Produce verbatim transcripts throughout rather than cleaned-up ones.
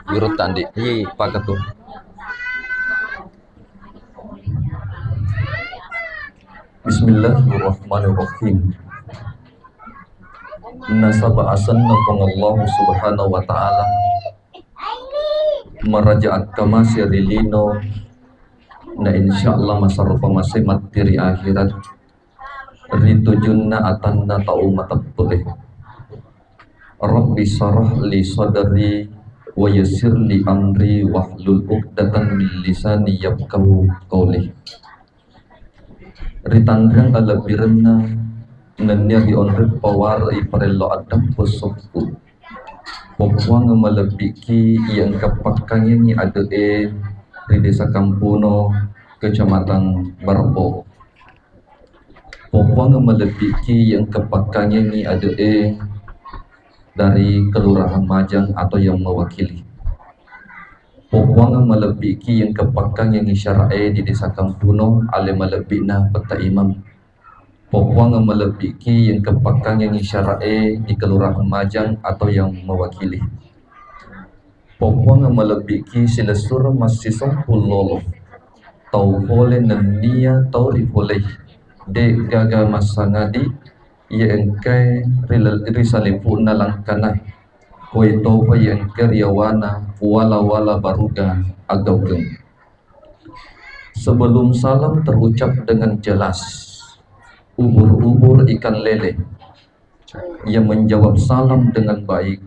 Guru tandi. Iya, Pak Ketua. Bismillahirrahmanirrahim. Nasaba asenna Puang Allah Subhanahu wa Ta'ala maraja akkamase ri lino, na insyaallah masarro pamase matti ri akhirat, ri tujunna atanna tau mateppe'e. Rabbi syrah li sadri wa yassir li amri wahlul uqdatan min lisani yafqahu qauli. Ri tanrang alebbirenna nennia ri onreng paware'i parello addampeng sokku. Poppuangeng malebbiki iya engka pakkangengi ade'e ri Desa Kampuno, Kecamatan Barebo. Poppuangeng malebbiki iya engka pakkangengi ade'e dari Kelurahan Majang atau yang mewakili. Poppuangeng malebbiki iya engka pakkangengi syara'e di Desa Kampuno, ale malebbi'na Petta Imam. Poppuangeng malebbiki iya engka pakkangengi syara'e di Kelurahan Majang atau yang mewakili. Poppuangeng malebbiki silessureng massisompu lolo. Tau pole nennia tau ripolei. De'gaga massangadi iya engkae ri le-, ri salipu'na langkana. Koi topa iya engkae ri yawana wala-wala baruga agaukeng. Sebelum salam terucap dengan jelas, ubur-ubur ikan lele yang menjawab salam dengan baik,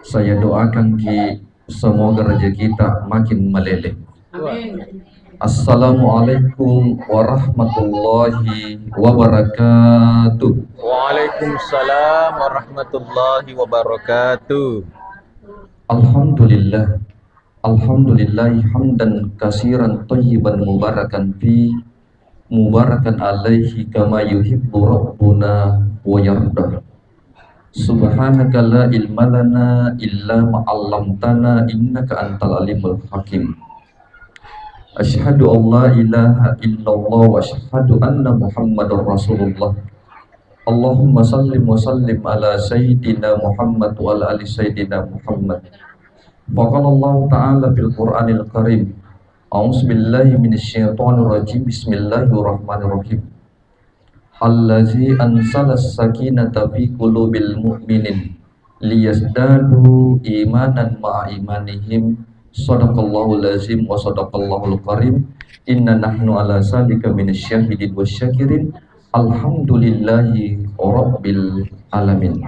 saya doakan ki semoga rezeki kita makin meleleh. Amin. Assalamualaikum warahmatullahi wabarakatuh. Waalaikumsalam warahmatullahi wabarakatuh. Alhamdulillah. Alhamdulillahi hamdan katsiran thayyiban mubarakan fi, mubarakan alaihi kama yuhibbu rabbuna wa yarda. Subhanaka la ilma lana illa ma 'allamtana innaka antal alimul hakim. Asyhadu an la ilaha illallah wa asyhadu anna Muhammadar Rasulullah. Allahumma sallim wa sallim ala Sayyidina Muhammad wa ala ali Sayyidina Muhammad. Wa qala Allahu ta'ala fil Qur'anil Karim, a'udzu billahi minasy syaithanir rajim. Bismillahirrahmanirrahim. Allazi anzalas sakinata fi qulubil mu'minin liyazdadu imanan ma'a imanihim. Sadaqallahul azim wa sadaqallahul karim. Inna nahnu ala zalika minasy syahidin wasy syakirin. Alhamdulillahi rabbil alamin.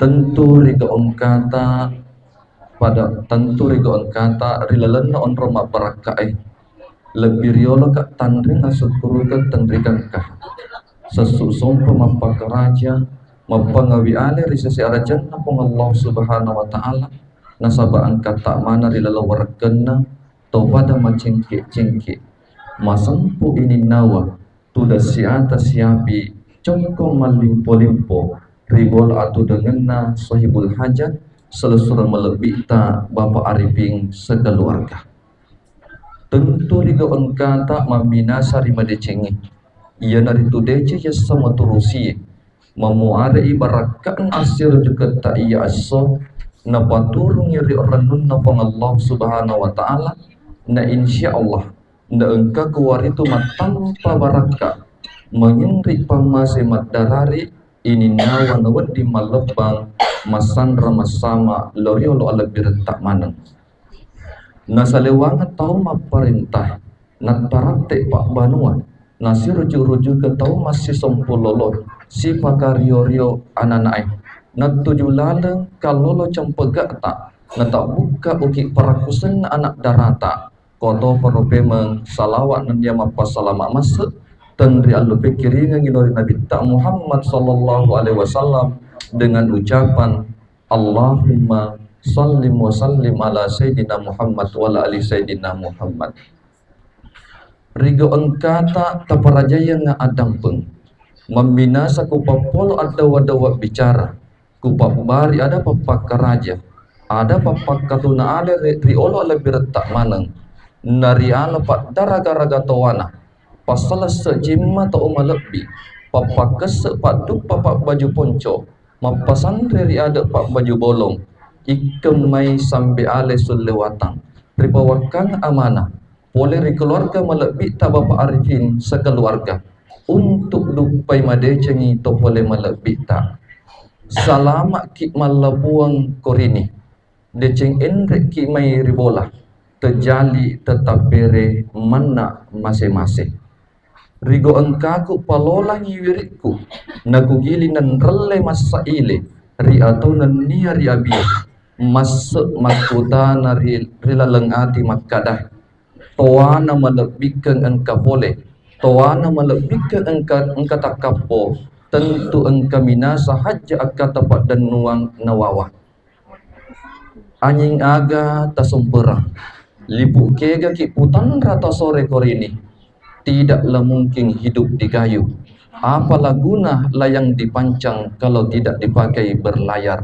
Tentu riga engkata pada tentu riga engkata ri lalenna onrong mabbarakka'e. Lebbi rioloka tanreng asukkurukeng tenrikengka. Sessu sompa mappakaraja, mappangawi ale ri sese arajanna Puang Allah Subhanahu wa Ta'ala, nasaba engkata maneng ri laleng warekkenna to pada macengke-cengke, masempu ininnawa, tudang siata siapi, congkong mallimpo-limpo, ribola atudengenna sohibul hajat, selessureng malebbi'ta Bapak Arifin sekeluarga. Tentu riga engkata mamminasa ri madecengnge, iyanaritu deceng yessa maturusie, mamuare'i barakka'na assirojuketta iya esso, napaturungi ri orennunna Puang Allah Subhanahu wa Ta'ala, na insya Allah na engka kuwaritu mattampa barakka, manginri pammase maddarari, ininnawa nawedding mallebbang massanra massama lao riolo alebbiretta maneng. Nasalewangeng tau mapparenta, nattaratte pabbanua, nasiruju-rujukeng tau massisompu lolo, sipakario-rio anana'e, nattuju laleng kallolo cempega'ta, natabbukka uki parakusenna anak darata, Koto paro pemeng salawat nennia mappasalama masse, tenri allu pekkiringengi lao ri Nabitta Muhammad sallallahu alaihi wasallam dengan ucapan, Allahumma sallim wa sallim ala Sayyidina Muhammad wa ala ali Sayyidina Muhammad. Riga engkata taparajayang addampeng. Mamminasa ku pappolo addawa-dawa bicara. Kupabbari ada pappakkaraja, ada pappakkatuna ale ri, ri olo alebbiretta maneng, nariala paddaraga-raga towana, passalesse jimma tau malebbi, pappakkesse padduppa pabbaju ponco, mappasanre ri ade pabbaju bolong, Ikkeng mai sambe ale sulle watang. Ripawakkang amanah pole ri keluarga malebbi'ta Bapak Arifin sekeluarga untuk duppai madecengi to pole malebbi'ta. Salama'ki mallabuang korini. Deceng enrekki mai ri bola, tejali tetap bere manna mase-mase. Rigo engkaku palolangi wirikku, nakugiling nanrelle massaile, ri atau nennia ri abie, masse makkutana ri, ri laleng ati makkada, toana malebbikkeng engka pole, toana malebbikkeng engka, engka takkappo, tentu engka minasa hajja akkata paddennuang nawawa. Anying aga tasomperang, lipu kegaki putanra tasore korini, tidaklah mungkin hidup di kayu. Apalah guna layang dipancang kalau tidak dipakai berlayar?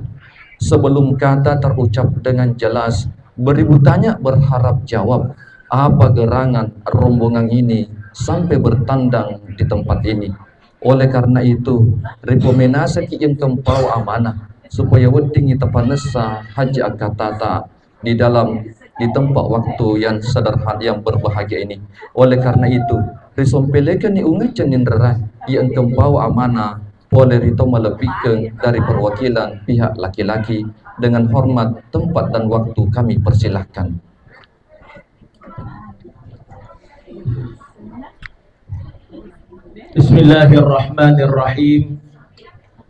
Sebelum kata terucap dengan jelas, beribu tanya berharap jawab. Apa gerangan rombongan ini sampai bertandang di tempat ini? Oleh karena itu, ripomenasaki engkeng pawa amanah supaya weddingngi tapanessa hajji akkatata di dalam, di tempat waktu yang sederhana, yang berbahagia ini. Oleh karena itu, risompelekenni ungecce ninrera iya engkeng pawa amanah pole ri to malebbikkeng dari perwakilan pihak laki-laki. Dengan hormat, tempat dan waktu kami persilahkan. Bismillahirrahmanirrahim.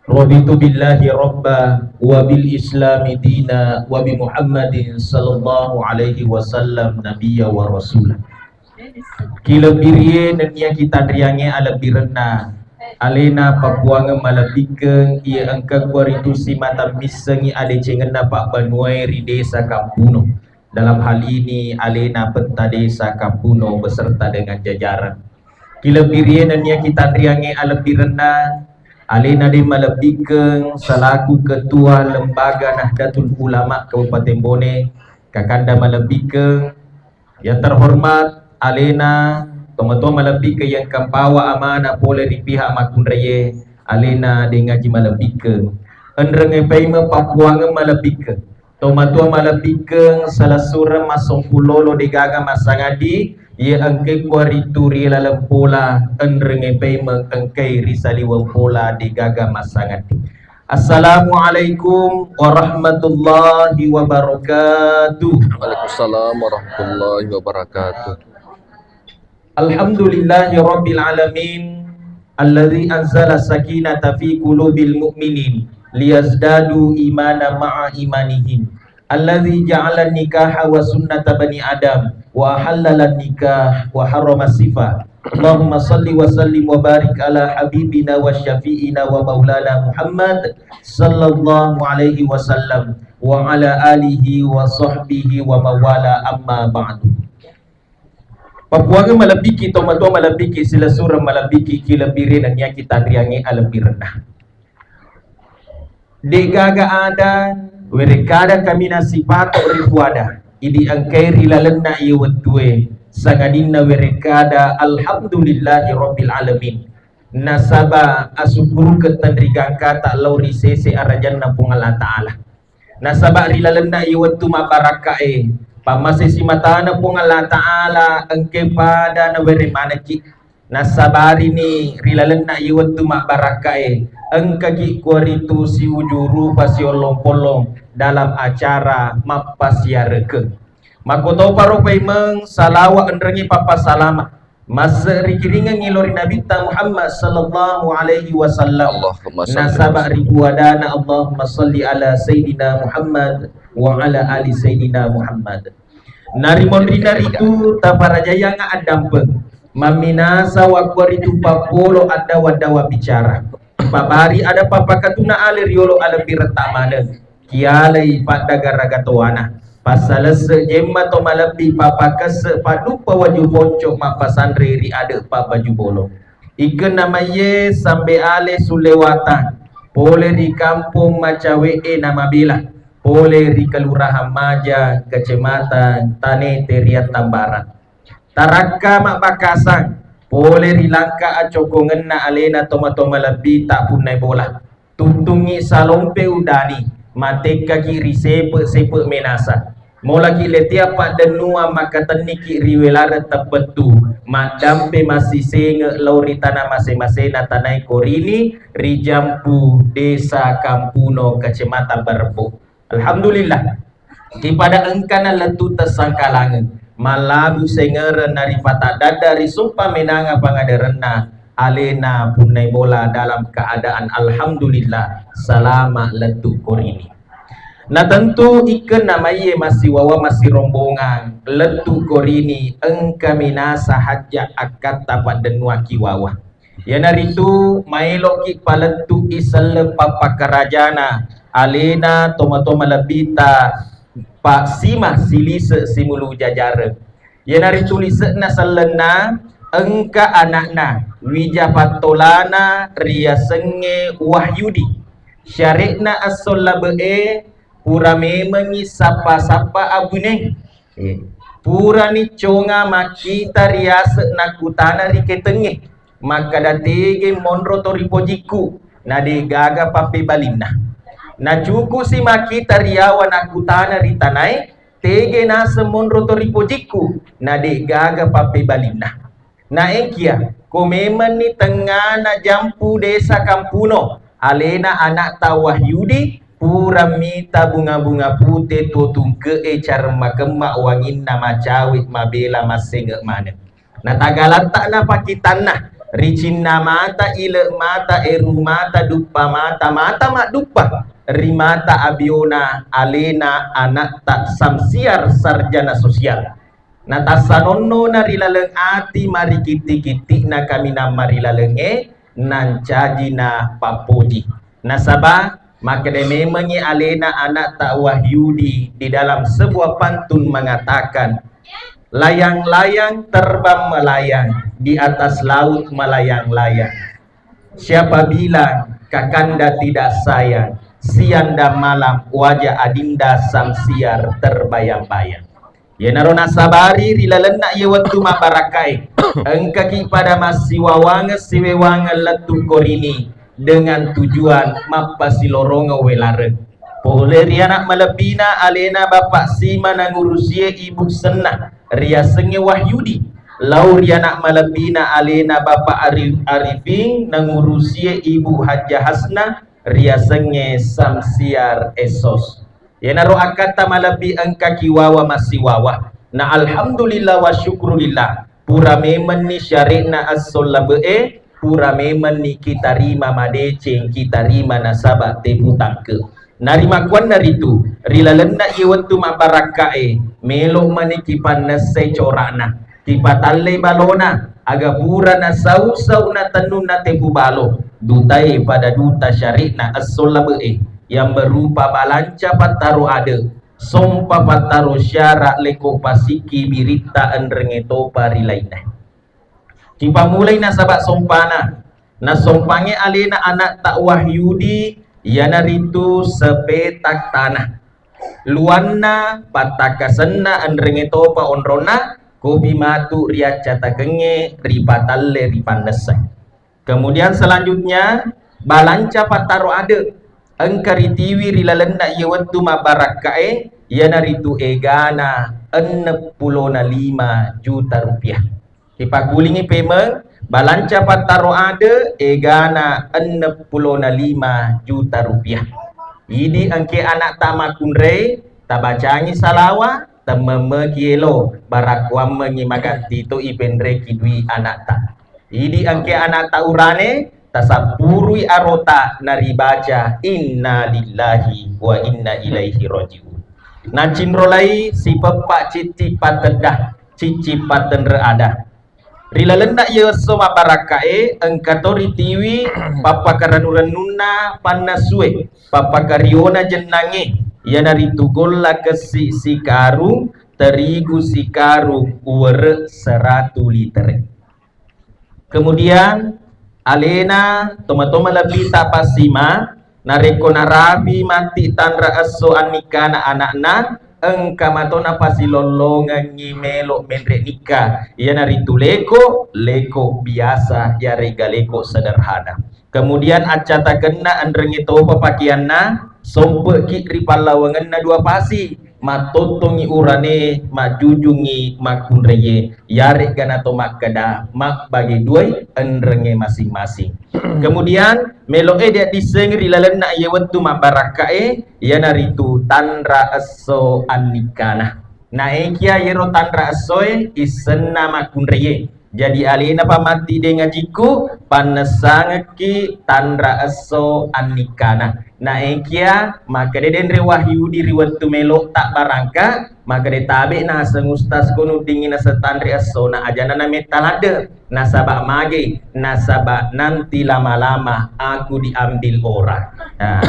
Raditu billahi rabba wa bil islami dina wa bi Muhammadin sallallahu alaihi wasallam nabiyya wa rasula. Kilebbirie nennia kitanriangnge alebbirenna alena papuangeng malebbikkeng iya engka kuaritu simata missengngi adecengenna pabbanuae ri desa Kampuno. Dalam hal ini, alena Petta Desa Kampuno beserta dengan jajaran. Kilebbirie nennia kitanriangnge alebbirenna, alena de malebbikkeng selaku Ketua Lembaga Nahdlatul Ulama Kabupaten Bone, kakanda malebbikkeng, yang terhormat alena tomatoa malebbikkeng yang kampawa amanah pole ri pihak makkunraie, alena de ngaji malebbikkeng. Enrengnge paimeng pappuangeng malebbikkeng. Tomatoa malebbikkeng, salessureng massompu lolo degaga massangadi, iye engkai kuaritu ri laleng pola, enrengnge paimeng engkai ri saliweng pola degaga massangadi. Assalamualaikum warahmatullahi wabarakatuh. Waalaikumsalam warahmatullahi wabarakatuh. Alhamdulillahi rabbil alamin, alladzi anzala sakinata fi qulubil mu'minin liyazdadu imana ma'a imanihim. Alladzi ja'ala nikaha wa sunnata bani Adam wa ahallala nikah wa harrama sifah. Allahumma salli wa sallim wa barik ala habibina wa syafi'ina wa maulana Muhammad sallallahu alaihi wasallam wa ala alihi wa sahbihi wa mawala, amma ba'du. Papuangeng malebbiki, tomatoa malebbiki, silessureng malebbiki, kilebbirena niaki tanriangnge alebbirenna. De'gaga ada werekkada kaminang sipato ri puada, idi engkai ri lalenna iye wettue, sangadinna werekkada alhamdulillahi rabbil alamin. Nasaba asukkurukeng tenrigangkata lao ri sese arajanna Puang Allah Ta'ala. Nasaba ri lalenna iye wettu mabbarakkae, pammase simatana Puang Allah Ta'ala engkai pada nawereng manekki. Nasabarini ri lalenna iye wettu mabbarakkae, engkaki kuaritu siuju rupa siollong-pollong dalam acara mappasiarekeng. Makkotoparo paimeng salawa enrengngi pappasalama. Masse rikiringengngi lao ri Nabitta Muhammad sallallahu alaihi wasallam. Allahumma salli. Nasaba ri puadana, Allahumma salli ala Sayyidina Muhammad wa ala ali Sayyidina Muhammad. Narimonrina ritu taparajayanga addampeng. Mamminasa wakkuaritu pappolo addawa-dawa bicara. Pabari ada pappakatuna ale riolo alebbiretta maneng. Kialai paddagaraga toana. Passalesse jemma to malebbi, papakesse padduppa waju ponco mappasanre ri ade pabbaju bolong. Ikkenna maiye sambe ale sulle watang, pole ri kampong macawe'e namabela, pole ri Kelurahan Maja, Kecamatan Tanete, Riattang Barat. Tarakka mabbakasang, pole ri langka acokkongenna alena tomatoa malebbi tappunnai bola. Tuttungngi salompe udani, matekkaki ri sepe-sepe menasa. Molaki letia paddennuang makkatenniki ri welareng tebbettu, maddampe massisengnge lao ri tana mase-masena tanae korini ri Jampu, Desa Kampuno, Kecamatan Barebbo. Alhamdulillah. Kipada engkana lettu tessangkalangeng, mallabu sengereng naripatadadda ri sumpa menanga pangaderenna alena punnai bola dalam keadaan alhamdulillah salama lettu korini. Na tentu ikkenna maiye massiwawa massirombongang lettu korini engka minasa hajja akkatta paddennuakki wawa. Iyanaritu maeloki palettu'i selleng pappakarajana alena tomatoa malebbita Pak Sima silise simulu jajareng. Iyanaritu lise'na sellenna engka ana'na wija pattolana riasengnge Wahyudi. Syare'na esso labe'e pura memengngi sappa-sappa abune. Eh, purani conga makkita riase nakkutana ri ketengnge. Makkada tege monro to ri pojikku, na de gaga pappebalinna. Na cukusi makkita riawa nakkutana ri tanae, tege naseng monro to ri pojikku, na de gaga pappebalinna. Naekia, ko memenni tengngana Jampu Desa Kampuno, alena anakta Wahyudi, pura mita bunga-bunga pute tuo tungke'e careng makemma wanginna macawe mabela massenge maneng. Natagalatta napakitanna, ricinna mata, ile mata, eru mata, duppa mata, mata madduppa, ri mata abiona alena anakta Samsiar sarjana sosial. Natassanonnona ri laleng ati marikitti-kitti'na kaminang marilalengnge, nancajina pappoji. Nasaba makkeda memengngi alena anakta Wahyudi di dalam sebuah pantun mengatakan, "Layang-layang terbang melayang, di atas laut melayang-layang. Siapa bilang kakanda tidak sayang, siang dan malam wajah adinda Samsiar terbayang-bayang." Iyanaro nasabari ri lalenna iye wettu mabbarakkae, engkaki pada massiwawangeng siwewangeng lettu korini dengan tujuan mappasilorongeng welareng. Pole ri anak malebbina alena Bapak Sima nangurusie Ibu Senna riasengnge Wahyudi. Lao ri anak malebbina alena Bapak Ari-, Arifin nangurusie Ibu Hajjah Hasna riasengnge Samsiar Esos. Iyanaro akkatta malebbi engkaki wawa massiwawa. Na alhamdulillah wa syukrulillah, pura memenni syare'na esso labe'e, pura memenni kitarima madeceng, kitarima nasaba tepu tangke. Narimakkuannaritu, ri lalenna iye wettu mabbarakkae, melo maniki pannessai cora'na. Kipatallei balona, aga pura nasau-sau natennunna tepu balo, dutae pada duta syari'na esso labe'e, yang berupa balanca pattaro ade, sompa pattaro syara leko pasikki biritta enrengnge topa ri lainna. Kipammulai nasaba sompana, nasompangnge alena anakta Wahyudi, iyanaritu sepetak tanah. Luanna, pattakkasenna, enrengnge topa onronna, kopi matu riaccatakengnge ripatalle ripannessai. Kemudian selanjutnya, balanca pattaro ade engka ritiwi ri lalenna iye wettu mabbarakkae, iyanaritu egana enneng pulona lima juta rupiah. Kipakkulingi pemeng, balanca pattaro ade egana enneng pulona lima juta rupiah. Idi engke anakta makkunrai, tabacangi salawa, temmemmeki elo, barakkuammengi magatti to ipenreki dui anakta. Idi engke anakta urane, tasappurui arota naribaca inna lillahi wa inna ilaihi rajiun. Nacinrolai sipeppa cicci patedda, cicci patenre ada. Ri lalenna iye esso mabbarakkae, engka to ritiwi pappakarennu-rennunna pannasue, pappakariona jennangnge, iyanaritu golla kessi sikarung, terigu sikarung, uwere seratu litere. Kemudian alena toma-toma lebbi tapassima, narekko narapi matti tanra esso annikkana anakna, engka mato napasilollongengngi melo menre nikka, iyanaritu leko, leko biasa, yarega leko sederhana. Kemudian accatakenna enrengnge topa pakeanna, Sompe'ki ri pallawangenna dua pasi, mattottongi urane, majjujungi makkunraie, yare'ga nato makkeda mabbage duai enrengnge masing-masing. Kemudian, melo'e dia disseng ri lalenna iye wettu mabbarakka'e, iyanaritu tanra esso annikkana. Naekia yero tanra essoe issenna makkunraie. Jadi alena pa matti de ngajikku, pannessangekki tanra esso annikkana. Naekia makkeda denre Wahyudi ri wettu melo tabbarangka, makkeda tabe naseng ustaz ko nuddingi naseng tanra esso na ajana na metta ladde. Nasaba mage, nasaba nanti lama-lama aku diambil orang. Nah.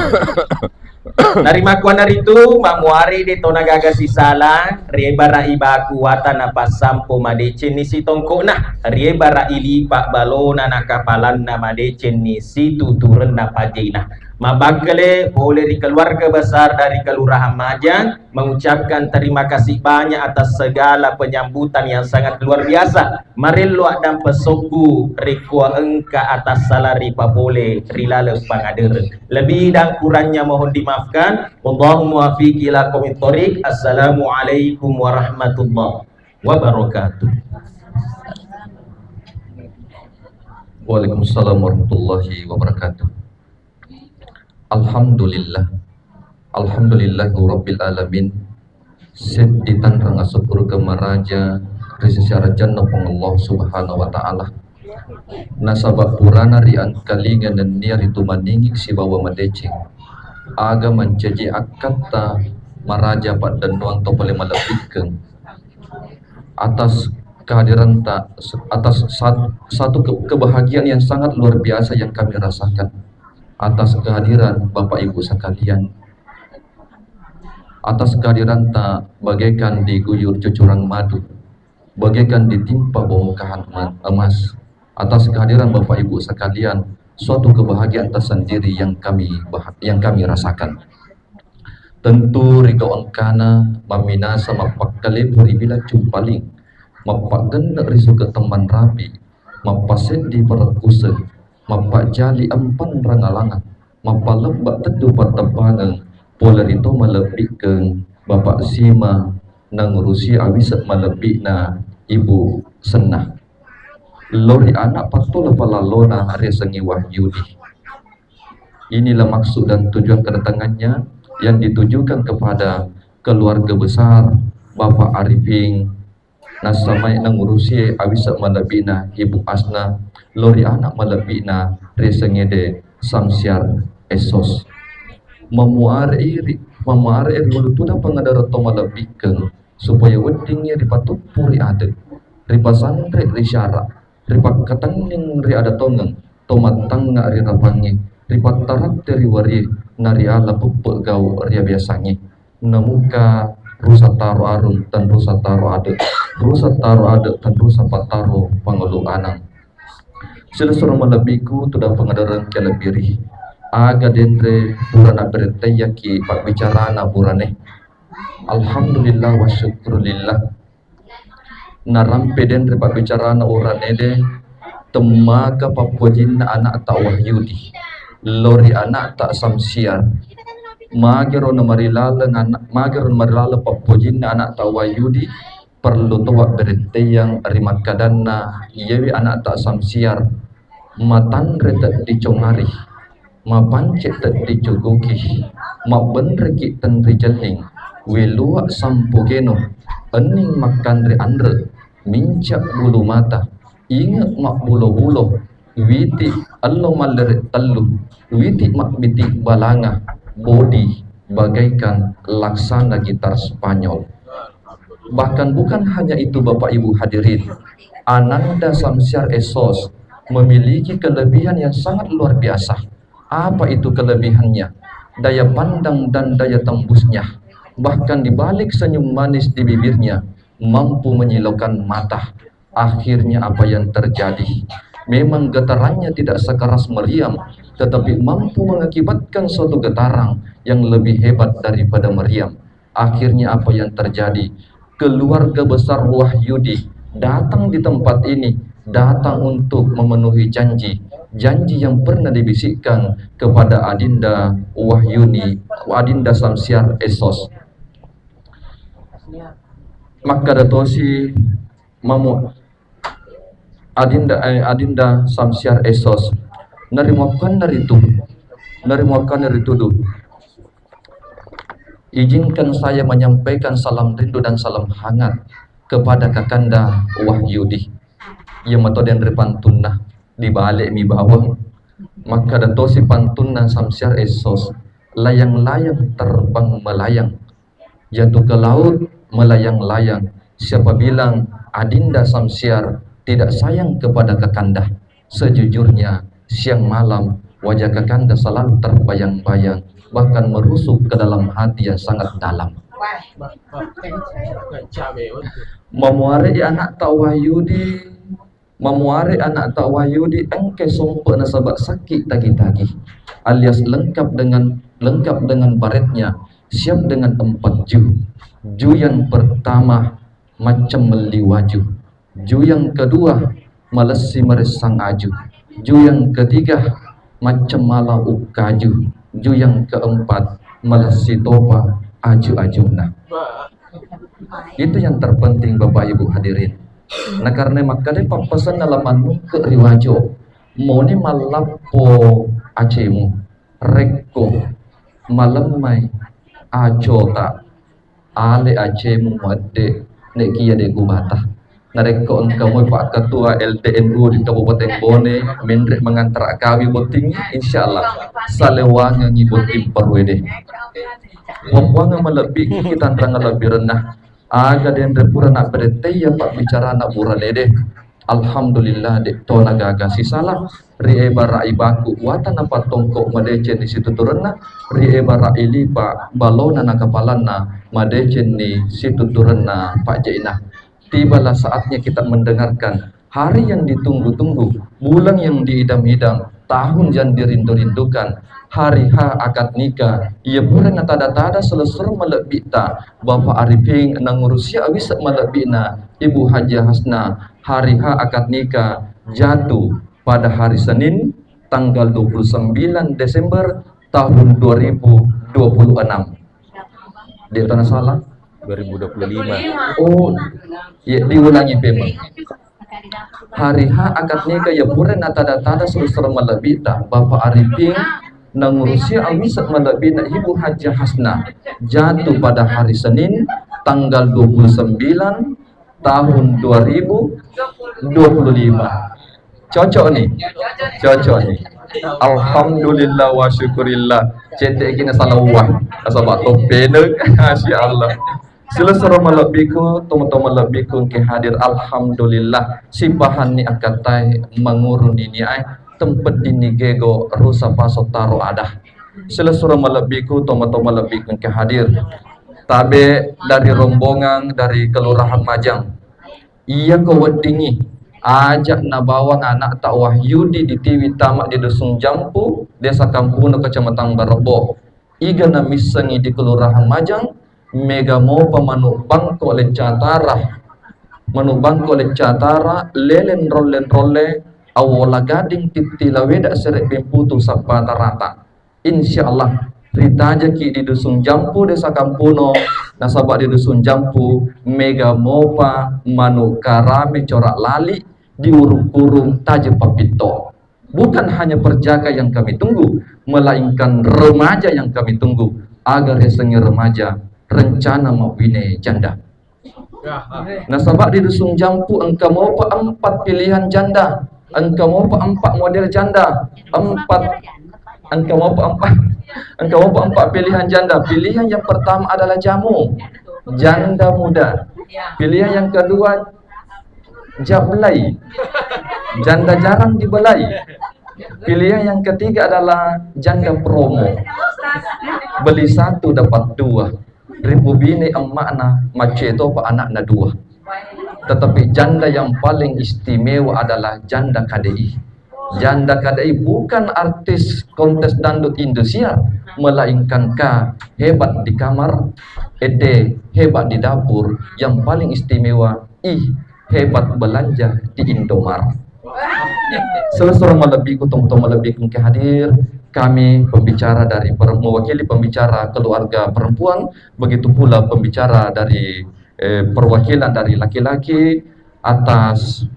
Narimakkuannaritu, mammuare de to nagaga sisala, ri ebara ibaku wata napassampo madecenni sitongko'na, ri ebara ilipa balona nakapalanna madecenni situturenna pajena. Mabakkale pole ri keluarga besar dari Kelurahan Majang, mengucapkan terima kasih banyak atas segala penyambutan yang sangat luar biasa. Marello addampeng sobbu rekko engka atasala ripapole ri laleng pangadereng. Lebih dan kurangnya mohon dimaafkan. Wallahu muwaffiq ila aqwamit thoriq. Assalamualaikum warahmatullahi wabarakatuh. Waalaikumsalam warahmatullahi wabarakatuh. Alhamdulillah. Alhamdulillahirabbil alamin. Seddi tanrang asukkurukeng maraja ri sisi arajanna Puang Allah Subhanahu wa Ta'ala. Nasaba purana riangkalinga nennia ritumaningi sibawa madeceng. Aga mancaji akkatta maraja paddennuang to pole malebbikkeng atas kehadiranta, atas sat-, satu ke-, kebahagiaan yang sangat luar biasa yang kami rasakan atas kehadiran Bapak Ibu sekalian, atas kehadiranta bagaikan diguyur cucurang madu, bagaikan ditimpa bongkahan ma-, emas, atas kehadiran Bapak Ibu sekalian, suatu kebahagiaan tersendiri yang kami bah-, yang kami rasakan. Tentu rigau engkana mamminasa mappakkalepu ri bila cumpaling, mappaggenne ri suke temman rapi, mappaseddi parekkuseng, mappajali empanrang alangan, mappalebba teddu pattebbangeng, pole ri to malebbikkeng Bapak Sima nangurusi awise malebbi'na Ibu Senna. Lori anak pattola palallona riasengnge Wahyudi. Inilah maksud dan tujuan kedatangannya yang ditujukan kepada keluarga besar Bapak Arifin, nassamai nangurusi awise malebbi'na Ibu Asna, lori anak malebbi'na riasengngede Samsiar Esos. Mamuare iri, mamuare iri ulu tudang pangadereng to malebbikkeng, supaya weddingngi ripatuppu ri ade, ripasanre ri syara, ripakkatenning ri ada tongeng, to mattangnga ri rapangnge, ripattaratte ri warie, nariala peppe gau riabiasangnge. Namuka rusa taro arung, tenrusa taro ade, rusa taro ade, tenrusa pattaro pangulu anang. Silessureng malebbiku tudang pangadereng kelebbiri. Aga denre pura nabberetteyaki pabbicarana burane. Alhamdulillah wa syukrulillah. Narampe denre pabbicarana uranede, temmaka pappojinna anakta Wahyudi, lori anakta Samsiar. Magero namarilaleng anak, magero namarilaleng pappojinna anakta Wahyudi, perlu to wabberetteyang ri makkadanna iyewe anakta Samsiar, matanre teddi congari, mapance teddi cukuki, mabbenreki tenri jelling, welua sampu geno, enning makkanre anre, mincak bulu mata, inge mabbulo-bulo, witi ello mallere tellu, witi mabbiti balanga, bodi bagaikan laksana gitar Spanyol. Bahkan bukan hanya itu, Bapak Ibu hadirin, Ananda Samsiar Esos memiliki kelebihan yang sangat luar biasa. Apa itu kelebihannya? Daya pandang dan daya tembusnya. Bahkan di balik senyum manis di bibirnya, mampu menyilaukan mata. Akhirnya apa yang terjadi? Memang getarannya tidak sekeras meriam, tetapi mampu mengakibatkan suatu getaran yang lebih hebat daripada meriam. Akhirnya apa yang terjadi? Keluarga besar Wahyudi datang di tempat ini, datang untuk memenuhi janji. janji yang pernah dibisikkan kepada Adinda Wahyuni, Adinda Samsiar Esos. Makkada tosi mamu Adinda, eh, Adinda Samsiar Esos. Narimuakkanna ritu, narimuakkanna ritudu. Izinkan saya menyampaikan salam rindu dan salam hangat kepada Kakanda Wahyudi. Iya mato denre pantunna, dibalik mi bawang. Makkada tosi pantunna Samsiar Esos, layang-layang terbang melayang, jatuh ke laut melayang-layang. Siapa bilang Adinda Samsiar tidak sayang kepada Kakanda? Sejujurnya, siang malam wajah Kakanda selalu terbayang-bayang, bahkan merusuk ke dalam hati yang sangat dalam. Mamuare anak tak Wahyudi, mamuare anak tak Wahyudi, engke sompe nasaba sakit tagi-tagi, alias lengkap dengan, lengkap dengan baretnya, siap dengan empat ju. Ju yang pertama, macam melli waju. Ju yang kedua, malessi maressang aju. Ju yang ketiga, macam mala ukkaju. Ju yang keempat, malessi topa aju-ajunna. Itu yang terpenting, Bapak Ibu hadirin. Nah, karena makkada pappasenna la mannungke ri wajo, moni mallappo acemu, rekko malemmai acota, ale acemu muadde, nek kia de gubata. Narekko engka moi Pak Ketua L T N U di Kabupaten Bone, menre mengantara kami botting, insya Allah salewangengi botting perwede. Wappuanga malebbi kita tanrang lebbi renna. Aga denre pura nabberettei ya pabbicarana burane de. Alhamdulillah, de tona gaga sisala. Ri ebara ibaku wata napattongko madeceng ni situturenna, ri ebara ilipa balona nakapalanna madeceng ni situturenna pajje'na. Tibalah saatnya kita mendengarkan hari yang ditunggu-tunggu, bulan yang diidam-idam, tahun yang dirindu-rindukan, hari H akad nikah. Iya pura natada-tada selessureng malebbi'ta Bapak Arifin, nangurusia awise malebbi'na Ibu Hajah Hasna. Hari H akad nikah jatuh pada hari Senin, tanggal dua puluh sembilan Desember tahun dua ribu dua puluh enam. Dia tanah salah? Dua ribu dua puluh lima. Oh, iya, diulangi pemeng. Hari H akad nikah ya pura natada-tada selessureng malebbi'ta Bapak Arifin, nangurusia awise malebbi'na Ibu Hajah Hasna, jatuh pada hari Senin, tanggal dua puluh sembilan tahun dua ribu dua puluh lima. Cocok nih? Cocok nih. Alhamdulillah wa syukurillah. Cetek kina salah uwah. Nasaba toppene. Masya Allah. Silessureng malebbiku, tomatoa malebbiku engke hadir. Alhamdulillah. Sipahanni akkatai manguruni niae, tempeddinni gego rusa paso taro ada. Silessureng malebbiku, tomatoa malebbiku engke hadir. Tabe dari rombongan dari Kelurahan Majang. Iyako weddingngi aja nabawang anakta Wahyudi di Tiwi tama di Dusun Jampu, Desa Kampuno, Kecamatan Barebbo. Iga namissengi di Kelurahan Majang, mega mopa manu bangko leccatara, manu bangko leccatara, leleng rolle-rolle, awola gading tittila weda serebbeng putu sappa tarata. Insya Allah, ritajaki di Dusun Jampu, Desa Kampuno, nasaba di Dusun Jampu mega mopa manu karame corak lali diurung-urung taje papitto. Bukan hanya perjaka yang kami tunggu, melainkan remaja yang kami tunggu. Aga riasengnge remaja, rencana mawwine janda. Nasaba di Dusun Jampu engka mopa empat pilihan janda, engka mopa empat model janda, empat, engka mopa empat, engka mopa empat pilihan janda. Pilihan yang pertama adalah jamu, janda muda. Pilihan yang kedua, jablay, janda jarang dibelai. Pilihan yang ketiga adalah janda promo, beli satu dapat dua. Ripubine emma'na, macetopa anakna dua. Tetapi janda yang paling istimewa adalah janda K D I. Janda K D I bukan artis kontes dangdut Indosiar, melainkan ka hebat di kamar, ede hebat di dapur, yang paling istimewa, ih, hebat belanja di Indomar. Selesai malebbiku, tong-tong malebbiku engka hadir, kami pembicara dari per-, mewakili pembicara keluarga perempuan, begitu pula pembicara dari, eh, perwakilan dari laki-laki. Atas,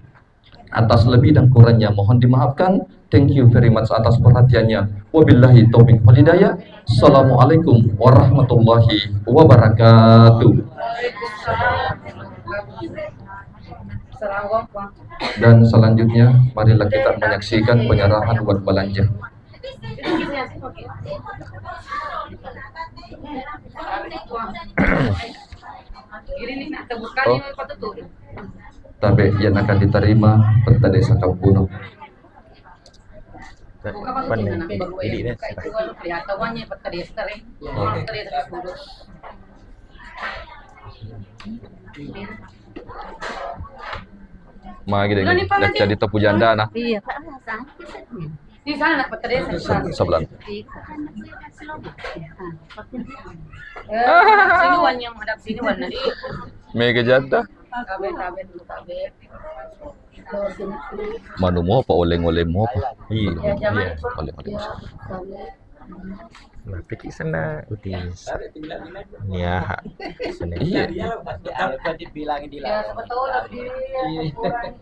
atas lebih dan kurangnya mohon dimaafkan. Thank you very much atas perhatiannya. Wabillahi taufiq wal hidayah. Assalamualaikum warahmatullahi wabarakatuh. Dan selanjutnya, marilah kita menyaksikan penyerahan uang belanja. Oh. Tabe yang akan diterima Petta Desa Kampuno. Buka, Pak, Pan, ini, ini, ini, Petta Desa, Pak. Magi deh, udah nih, Pak, jadi tapu janda, nah. Iya, Pak. Di sana, Petta Desa, di sana. Se-, sebelah. Iya. Eh, hadap sini, Wan, yang hadap sini, Wan, nanti. Mega janda. Tabe, tabe dulu, tabe. Manu mopa, oleng-oleng mopa. Iya. Iya, iya. Oleng-oleng. Nah, piki sana utis. Iya. Iya. Iya, siapa tahu lebih kurang.